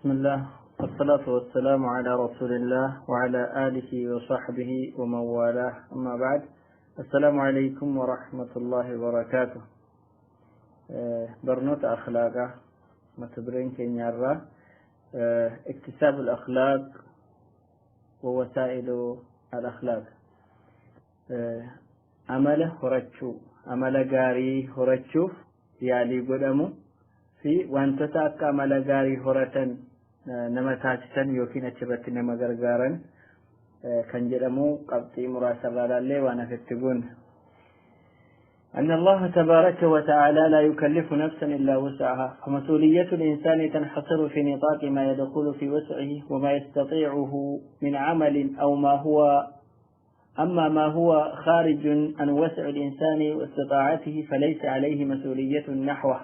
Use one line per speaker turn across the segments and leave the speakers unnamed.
بسم الله والصلاة والسلام على رسول الله وعلى آله وصحبه ومن والاه، أما بعد، السلام عليكم ورحمة الله وبركاته. Barnoota akhlaaqaa mata dureen keenyarraa اكتساب الأخلاق ووسائل الأخلاق، amala horachuu, amala gaarii horachuuf yaalii godhamu fi wantoota akka amala gaarii horatan nama taasisan yookiin achirratti nama gargaaran kan jedhamu qabxii muraasarraa laallee waan hafitti goona. أن الله تبارك وتعالى لا يكلف نفسا إلا وسعها، فمسؤولية الإنسان تنحصر في نطاق ما يدخل في وسعه وما يستطيعه من عمل أو ما هو أما ما هو خارج عن وسع الإنسان واستطاعته فليس عليه مسؤولية نحوه.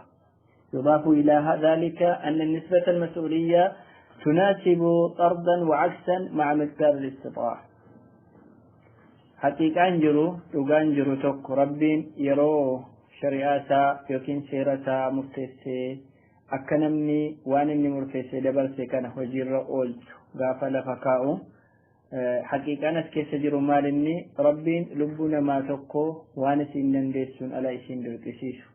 يضاف إلى ذلك أن النسبة المسؤولية تناسب طردا وعكسا مع مقدار الاستطاعة. Haqiiqaan jiru, dhugaan jiru tokko, Rabbiin yeroo shari'aa isaa yookiin seera isaa murteessee akka namni waan inni murteessee dabarse kana hojiirra oolchu gaafa lafa kaa'u, haqiiqaan as keessa jiru maal inni? Rabbiin lubbuu namaa tokko waan isiin dandeessuun ala isiin dirqisiisu.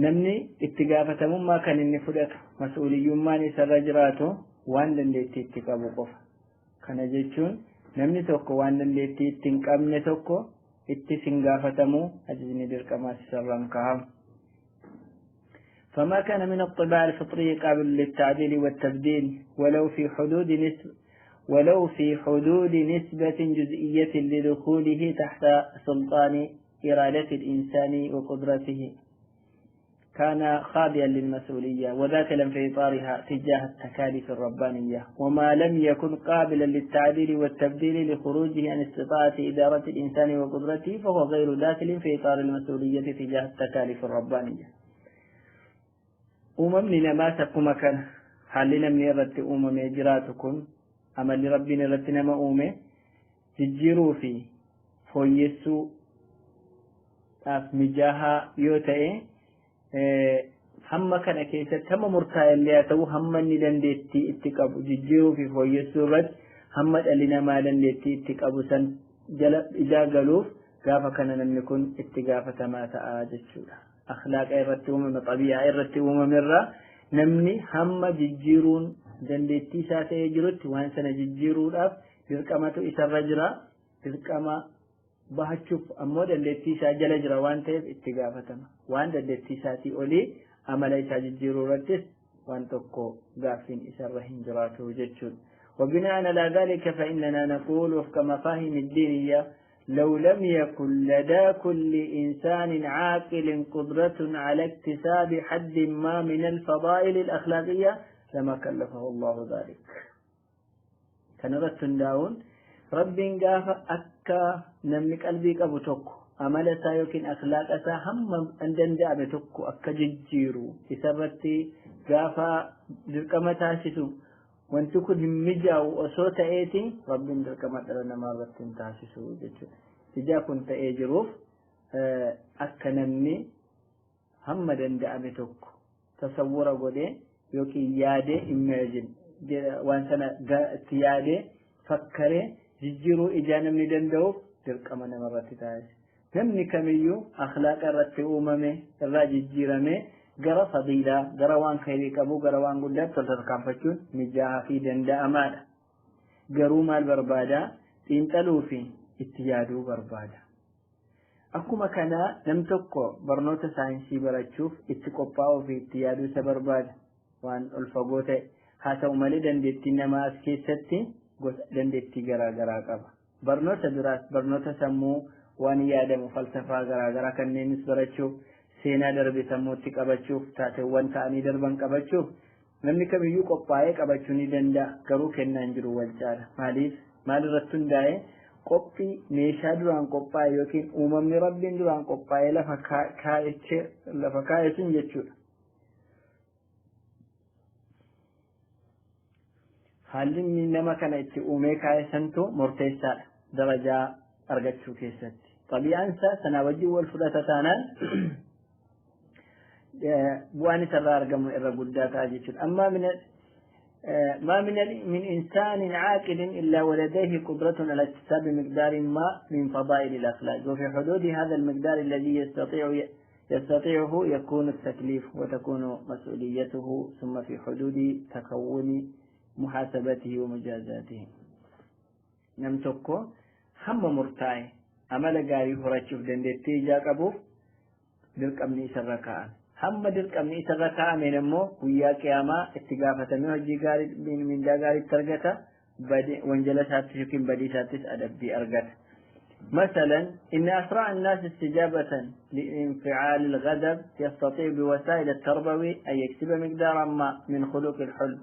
Namni itti gaafatamummaa kan inni fudhatu, mas'uuliyyummaan isarra jiraatu waan dandeettii itti qabu qofa. Kana jechuun namni tokko waan dandeettii itti hin qabne tokko itti sin gaafatamu, ajajni dirqamaas isarraan kaa'amu. فما كان من الطباع الفطرية قابل للتعديل والتبديل ولو في حدود نسبة جزئية لدخوله تحت سلطان إرادة الإنسان وقدرته كان خاضعا للمسؤولية وداخلا في إطارها تجاه التكاليف الربانية، وما لم يكن قابلا للتعديل والتبديل لخروجه عن استطاعة إدارة الإنسان وقدرته فهو غير داخل في إطار المسؤولية تجاه التكاليف الربانية. Uumamni namaa akkuma kana haalli namni irratti uumamee jiraatu kun, amalli Rabbiin irratti nama uume jijjiiruu fi fooyyessuudhaaf mijaahaa yoo ta'e, hamma kana keessatti hamma murtaa'e illee haa ta'u, hamma inni dandeettii itti qabu jijjiiruu fi fooyyessuu irratti hamma dhalli namaa dandeettii itti qabu san jala ijaa galuuf, gaafa kana namni kun itti gaafatamaa ta'a jechuudha. Akhlaaqa irratti uumame, xabii'aa irratti uumame irraa namni hamma jijjiiruun dandeettii isaa ta'ee jirutti waan sana jijjiiruudhaaf dirqamatu isarra jira. Dirqama bahachuuf ammoo dandeettii isaa jala jira waan ta'eef itti gaafatama. Waan dandeettii isaatii olii amala isaa jijjiiruu irrattis waan tokko gaaffiin isarra hin jiraatu jechuudha. وبناء على ذلك فإننا نقول وفق مفاهيم الدينية: لو لم يكن لدى كل إنسان عاقل قدرة على اكتساب حد ما من الفضائل الأخلاقية لما كلفه الله ذلك. Kanarratti hundaa'uun Rabbiin gaafa akka namni qalbii qabu tokko amala isaa yookiin akhlaaqa isaa hamma hin danda'ame tokko akka jijjiiru isarratti gaafa dirqama taasisu, wanti kun hin mijaa'u osoo ta'eeti Rabbiin dirqama dhala namaa irratti hin taasisu jechuudha. Ijaa kun ta'ee jiruuf akka namni hamma danda'ame tokko tasawwura godhee yookiin yaadee, imagine, waan sana itti yaadee fakkaree jijjiiruu ijaa namni danda'uuf dirqama namarratti taasise. Namni kamiyyuu akhlaaqa irratti uumame irraa jijjiiramee gara fadiilaa, gara waan khayrii qabu, gara waan guddaatti ol tarkaanfachuun mijaa'aa fi danda'amaadha. Garuu maal barbaada? Xiinxaluu fi itti yaaduu barbaada. Akkuma kanaa nam tokko barnoota saayinsii barachuuf itti qophaa'uu fi itti yaaduu isa barbaada. Waan ol fagoo ta'e haa ta'u malee dandeettiin namaa as keessatti gosa dandeettii garaa garaa qaba. Barnoota biraas, barnoota sammuu waan yaadamu, falsafaa garaa garaa kanneenis barachuuf, seenaa darbe sammuutti qabachuuf, taateewwan ta'anii darban qabachuuf namni kamiyyuu qophaa'ee qabachuu ni danda'a. Garuu kennaan jiru wal caala. Maaliif? Maal irratti hundaa'e? Qophii meeshaa duraan qophaa'e yookiin uumamni Rabbiin duraan qophaa'ee lafa kaa'e sun jechuudha. Haalli inni nama kana itti uumee kaa'e santu murteessaadha darajaa argachuu keessatti. Xabi'aan isaa sanaa wajjin wal fudhata taanaan bu'aan isarraa argamu irra guddaa ta'a jechuudha. أما من ما من إنسان عاقل إلا ولديه قدرة على اكتساب مقدار ما من فضائل الأخلاق، وفي حدود هذا المقدار الذي يستطيعه يكون التكليف وتكون مسؤوليته، ثم في حدود تكون محاسبته ومجازاته. نمتكو هم مرتاي أمل غاري هرچوف دندتي جاقبوف dirqamni isarra kaa'ame hamma dirqamni isarra kaa'ameen immoo guyyaa qiyaamaa itti gaafatamee hojii gaarii mindaa gaariitti argata, wanjala isaattis yookiin badii isaattis adabbii argata. مثلا إن أسرع الناس استجابة لانفعال الغضب يستطيع بوسائل التربوي أن يكسب مقدارا ما من خلق الحلم.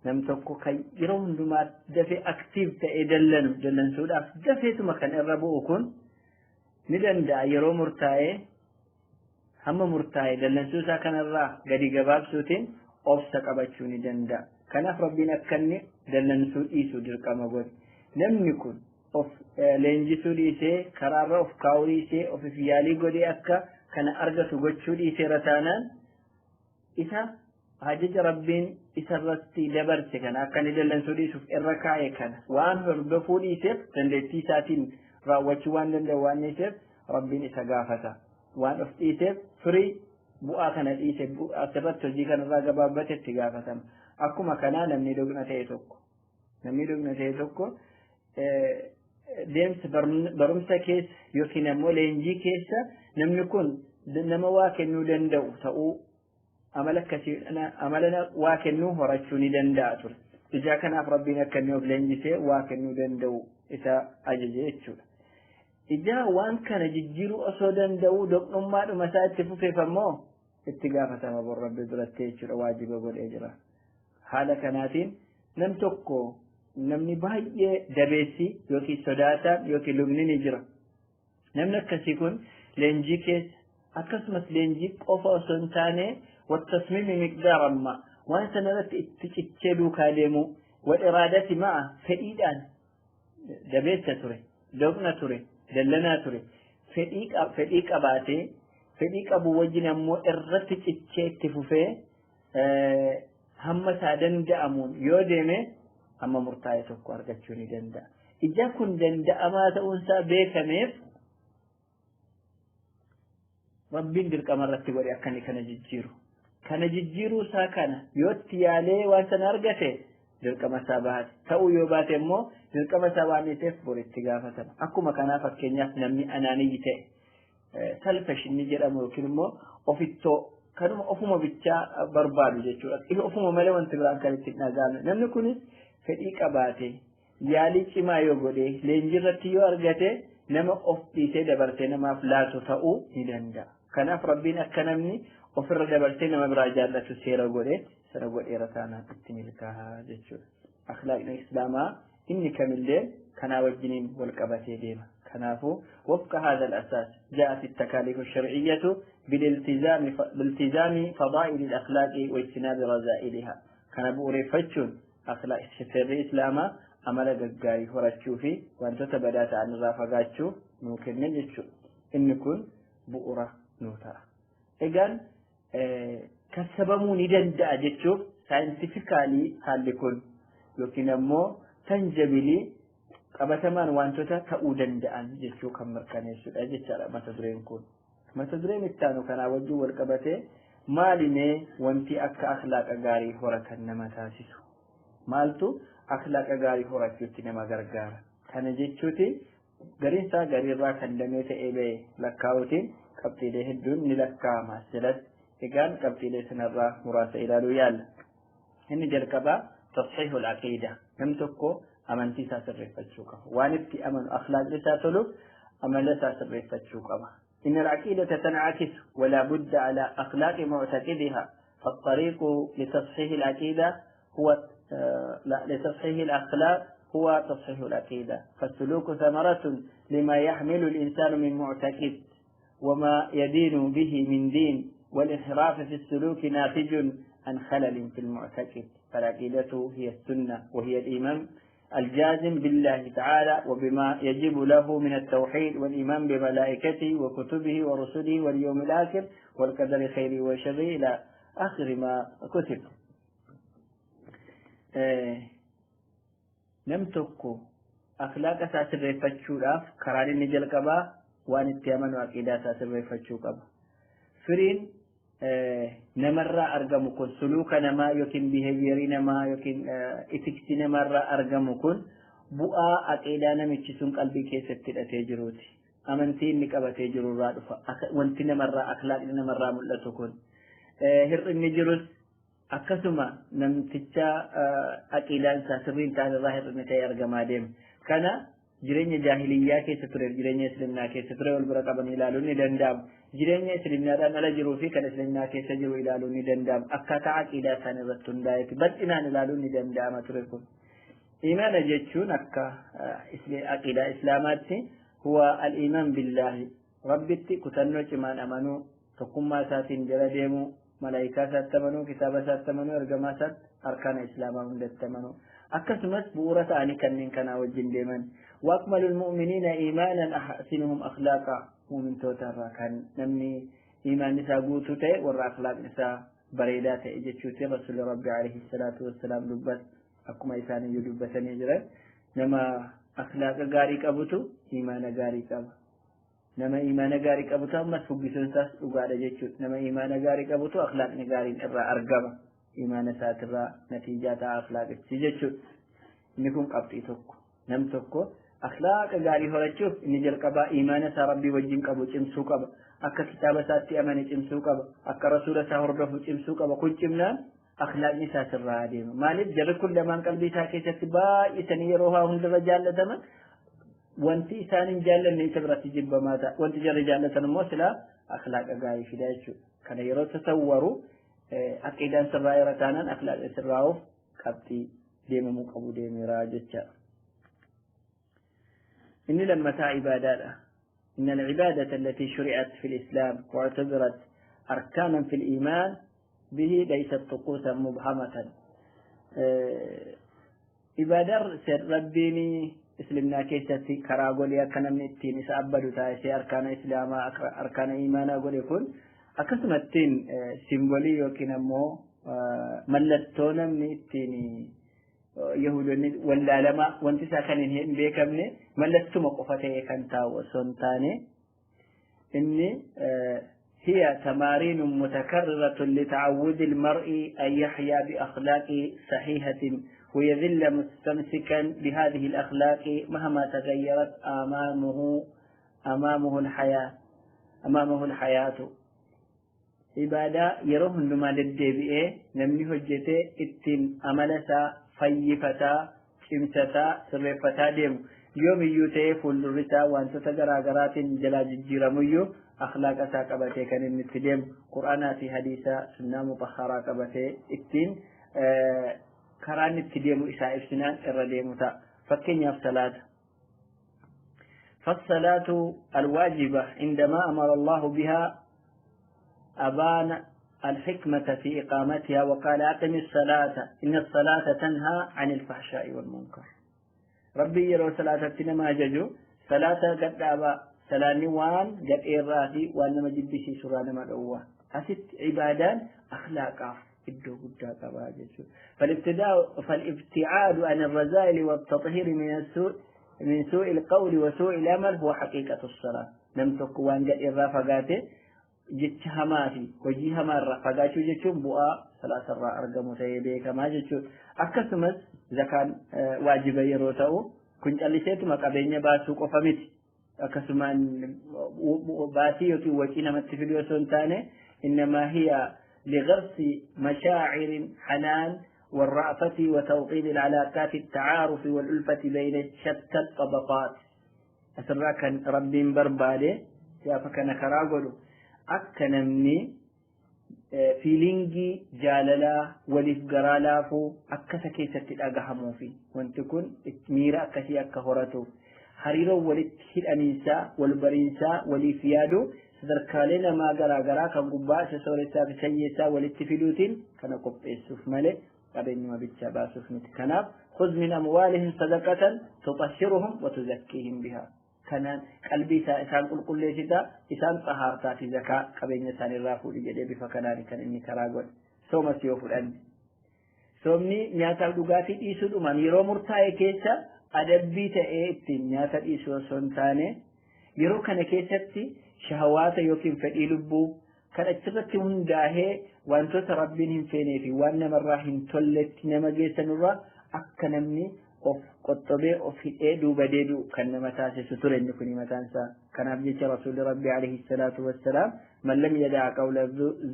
نمتقو كي يرون دما دفي أكتيف تأدلن دلن سود دفيت مكان الربو كن ندندع يرو مرتاي هم مرتاي دلن سوسا كان الرا قدي قباب سوتين أفسك أبتشوني دندع كان ربنا كني دلن سو إيسو درقا مقود نمني of leenjisuu dhiisee karaarra of kaa'uu dhiisee ofiif yaalii godhee akka kana argatu gochuu dhiiseera taanaan isa ajaja rabbiin isarratti dabarse kana akka inni dallansuu dhiisuuf irra kaa'e kana waan hordofuu dhiiseef dandeettii isaatiin raawwachuu waan danda'u waan dhiiseef rabbiin isa gaafata. Waan of dhiiseef firii bu'aa kana dhiise asirratti hojii kanarraa gabaabbate itti gaafatama. Akkuma kanaa namni dhugna ta'e tokko deemsa barumsa keessa yookiin ammoo leenjii keessa namni kun nama waa kennuu danda'u ta'uu amala akkasii amala waa kennuu horachuu ni danda'a ture. Ijaa kanaaf rabbiin akka inni of leenjisee waa kennuu danda'u isa ajaje jechuudha. Ijaa waan kana jijjiiruu osoo danda'u doqnummaadhuma isaa itti fufeef ammoo itti gaafatama bor rabbi duratti jechuudha, waajiba godhee jira. Haala kanaatiin nam tokko namni baay'ee dabeessi yookiin sodaataan yookiin lubni ni jira. Namni akkasii kun leenjii keessa akkasumas leenjii qofa osoo hin taane wattasmiimi miqdaaran ma waan sana irratti itti cichee duukaa deemu wal iraadati ma'a fedhiidhaan dabeessa ture, doqna ture, dallanaa ture, fedhii qabaatee fedhii qabu wajjin ammoo irratti cichee itti fufee hamma isaa danda'amuun yoo deeme amma murtaa'e tokko argachuu ni danda'a. Ija kun danda'amaa ta'uunsaa beekameef rabbiin dirqama irratti godhe akka inni kana jijjiiru. Kana jijjiiruu isaa kana yoo itti yaalee waan sana argate dirqama isaa bahate. Ta'uu yoo baate immoo dirqama isaa waan dhiiseef bor itti gaafatama. Akkuma kanaa fakkeenyaaf namni anaaniyyi ta'e salfash inni jedhamu yookiin immoo ofittoo kanuma ofuma bichaa barbaadu jechuudha. Ofuma malee wanti biraan kan itti hin dhaga'amne. Namni kunis fedhii qabaate yaalii cimaa yoo godhe leenjii irratti yoo argate nama of dhiisee dabarsee namaaf laatu ta'uu ni danda'a. Kanaaf rabbiin akka namni ofirra dabarsee nama biraa jaallatu seera godhe sana godheera taanaan itti milkaa'a jechuudha. Akhlaaqni islaamaa inni kamillee kanaa wajjiniin wal qabatee deema. Kanaafuu wafqa haadha al-asaas jaa'at at-takaalifu ash-shar'iyyatu biltizaami fadaa'ili al-akhlaaqi wa ijtinaabi razaa'iliha. Kana bu'uureffachuun akhlaaq seerri islaamaa amala gaggaarii horachuu fi wantoota badaa ta'an irraa fagaachuu nuu kenna jechuudha. Inni kun bu'uura nuu ta'a. Egaan kasabamuu ni danda'a jechuuf saayintifikaalii haalli kun yookiin ammoo tanjabilii qabatamaan wantoota ta'uu danda'an jechuu kan mirkaneessudha jechaadha mata dureen kun. Mata dureen itti aanu kanaa wajjin wal qabatee maalimee wanti akka akhlaaqa gaarii horatan nama taasisu? Maaltu akhlaaqa gaarii horachuutti nama gargaara? Kana jechuuti gariin isaa gariirraa kan damee ta'ee ba'e lakkaa'uutiin qabxiilee hedduun ni lakkaa'ama as jalatti. Egaan qabxiilee sanarraa muraasa ilaaluu yaalla. Inni jalqabaa tasxiihul aqiida. Namni tokko amantii isaa sirreeffachuu qaba. Waan itti amanu akhlaaqni isaa toluuf amala isaa sirreeffachuu qaba. إن العقيدة تنعكس ولا بد على أخلاق معتقدها، فالطريق لتصحيح العقيدة هو لتصحيح الأخلاق هو تصحيح العقيدة. فالسلوك ثمرة لما يحمل الإنسان من معتقد وما يدين به من دين، والانحراف في السلوك ناتج عن خلل في المعتقد. فالعقيدة هي السنة وهي الإيمان الجازم بالله تعالى وبما يجب له من التوحيد والإيمان بملائكته وكتبه ورسله واليوم الآخر والقدر خيره وشره إلى آخر ما كتب. Nam tokko akhlaaqa isaa sirreeffachuudhaaf karaan inni jalqabaa waan itti amanu aqiidaa isaa sirreeffachuu qaba. Firiin namarraa argamu kun suluuka namaa yookiin biheeviyerii namaa yookiin itiksii namarraa argamu kun bu'aa aqiidaa namichi sun qalbii keessatti hidhatee jiruuti. Amantii inni qabatee jirurraa dhufa. Wanti namarraa akhlaaqni namarraa mul'atu kun. Hir'inni jirus akkasuma namticha aqiidaan isaa sirriin ta'an irraa hir'inni ta'e argamaa deema. Kana jireenya jaahiliyyaa keessa ture jireenya islimnaa keessa ture wal bira qabanii ilaaluun ni danda'ama. Jireenya islimnaadhaan ala jiruu fi kan islimnaa keessa jiru ilaaluun ni danda'ama. Akkaataa aqiidaa isaanii irratti hundaa'eeti bal'inaan ilaaluun ni danda'ama ture kun. Imaana jechuun akka aqiidaa islaamaatti huwa al-iimaan billaahi, rabbitti kutannoo cimaan amanuu, tokkummaa isaatiin jala deemuu, malaayikaa isaatti amanuu, kitaaba isaatti amanuu, ergamaa isaatti, arkaana islaamaa hundatti amanuu. Akkasumas bu'uura ta'anii kanneen kanaa wajjin deeman. Waaqmalul mu'miniina iimaanan ahsinuhum akhlaaqa, mu'mintoota irraa kan namni iimaanni isaa guutuu ta'e warra akhlaaqni isaa bareedaa ta'e jechuuti rasuulli rabbi alayhi salaatu wassalaam dubbata. Akkuma isaaniyyuu dubbatanii jiran nama akhlaaqa gaarii qabutu iimaana gaarii qaba. Nama iimaana gaarii qabutu ammas fuggisuun isaas dhugaadha jechuudha. Nama iimaana gaarii qabutu akhlaaqni gaariin irraa argama. Iimaana isaatirraa natiijaa ta'a akhlaaqichi jechuudha. Inni kun qabxii tokko. Nam tokko akhlaaqa gaarii horachuuf inni jalqabaa iimaana isaa rabbii wajjin qabu cimsuu qaba. Akka kitaaba isaatti amane cimsuu qaba. Akka rasuula isaa hordofu cimsuu qaba. Kun cimnaan akhlaaqni isaa sirraa adeema. Maaliif jarri kun lamaan qalbii isaa keessatti baay'isanii yeroo haa hundarra jaallataman wanti isaan hin jaallanne isa biratti jibbamaa ta'a. Wanti jarri jaallatan immoo silaa akhlaaqa gaarii fida jechuudha. Kana yeroo tasawwaru aqiidaan sirraa irra taanaan akhlaaqni sirraa'uuf qabxii deemamuu qabu deemeera jecha. Inni lammataa ibaadaadha. إن العبادة التي شرعت في الإسلام واعتبرت أركانا في الإيمان به ليست طقوسا مبهمة. عبادة ربيني إسلامنا كيستي كرا قولي أكنا من التين إسأبدو تايسي أركان إسلاما أركان إيمانا قولي كن أكسم التين سيمبولي يوكين أمو ملتونا من التين يهودون ولا لما وانت ساكنين هم بيكمني ملتو مقفتي كان تاو سنتاني إني هي تمارين متكررة لتعود المرء أن يحيا بأخلاق صحيحة ويذل مستمسكا بهذه الأخلاق مهما تغيرت أمامه الحياة. عبادة يروه لما للدبئة نمني هجته اتن أملسا فيفتا شمستا سرفتا ديم يوم يوتي فلرسا وانتو غراغرات جلا ججيرميو أخلاق ساقبته كان النتدم قرآن في حديثة سنة مطهرة قبته اتين كران التدم إساء إفسنان الرديم تا فكين يفصلات. فالصلاة الواجبة عندما أمر الله بها أبان الحكمة في إقامتها وقال أقم الصلاة إن الصلاة تنهى عن الفحشاء والمنكر. ربي يرو صلاة تنما ججو صلاة قد أبا سلاني وان قد إيراتي وان ما جبشي سرانا ما دوه أست عبادان أخلاقا إدو قد فالابتعاد عن الرذائل والتطهير من سوء القول وسوء العمل هو حقيقة الصلاة. لم تقوان قد إيرافقاته jecha hamaa fi hojii hamaa irraa fagaachuu jechuun bu'aa salaata irraa argamu ta'ee beekamaa jechuudha. Akkasumas zakaan waajiba yeroo ta'u kun calliseetuma qabeenya baasuu qofa miti. Akkasumaan baasii yookiin wacii namatti fiduu osoo hin taane innamaa hiya ligarsi mashaacirin hanaan والرأفة وتوطيد العلاقات التعارف والألفة بين شتى الطبقات. أسرع كان ربي برباده يا فكان كراغلو akka namni fiilingii jaalalaa waliif garaa laafuu akkasa keessatti dhagahamuufi wanti kun miira akkasii akka horatuuf hariiroo walitti hidhamiinsaa wal bariinsaa waliif yaadu sadarkaalee namaa garaa garaa kan gubbaa isa sooressaa fi sayyeessaa walitti fiduutiin kana qopheessuuf malee qabeenyuma bichaa baasuuf miti. Kanaaf خذ من أموالهم صدقة تطهرهم وتزكيهم بها. kanaan qalbii isaan qulqulleessita isaan xahaartaa fi zakaa qabeenya isaanii irraa fuudhi jedhee bifa kanaan kan inni karaa godhe. Soomas yoo fudhanne Soomni nyaataaf dhugaatii dhiisuudhumaan yeroo murtaa'e keessa adabbii ta'ee ittiin nyaata dhiisuu osoo hin taane, yeroo kana keessatti shahawaata yookiin fedhii lubbuu kan achirratti hundaa'ee wantoota Rabbiin hin feenee fi waan namarraa hin tolletti nama geessanirraa akka namni of qoxxobee of hidhee duuba deebi'u kan nama taasisu ture inni kun mataan isaa. Kanaaf jecha Rasuulli Rabbi alayhi salaatu wassalaam, man lam yada'a qawla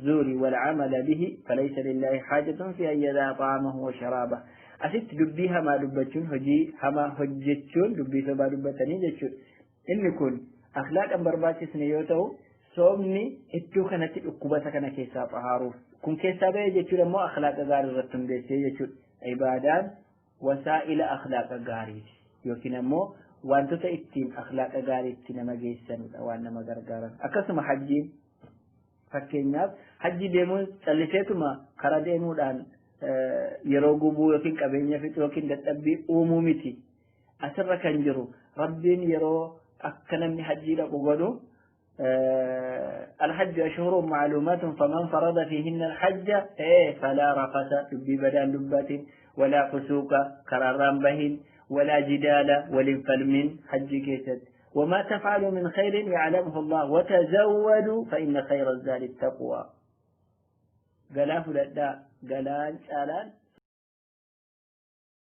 zuuri wal amala bihi falaysa lillahi haajatun fi an yada'a ta'amahu wa sharaabah. Asitti dubbii hamaa dubbachuun, hojii hamaa hojjechuun, dubbii sobaa dubbatanii jechuudha. Inni kun akhlaaqan barbaachisne yoo ta'u, soomni iddoo kanatti dhukkubata kana keessaa xahaaruuf kun keessaa ba'e jechuudha. Immoo akhlaaqa gaarii irratti hundeessee jechuudha. Ibaadaan wasaa'ila akhlaaqa gaariiti yookiin ammoo wantoota ittiin akhlaaqa gaariitti nama geessanidha, waan nama gargaaran. Akkasuma hajjiin, fakkeenyaaf, hajji deemuun calliseetuma karaa deemuudhaan yeroo gubuu yookiin qabeenya fixuu yookiin dadhabbii uumuu miti. Asirra kan jiru Rabbiin yeroo akka namni hajjii dhaqu godhu, الحج أشهر معلومات فمن فرض فيهن الحج فلا رفث دبي بدان دبات ولا فسوق كراران بهن ولا جدال ولنفلمن حج كيست، وما تفعلوا من خير يعلمه الله، وتزودوا فإن خير الزاد التقوى. Galaa fudhadhaa, galaan caalaan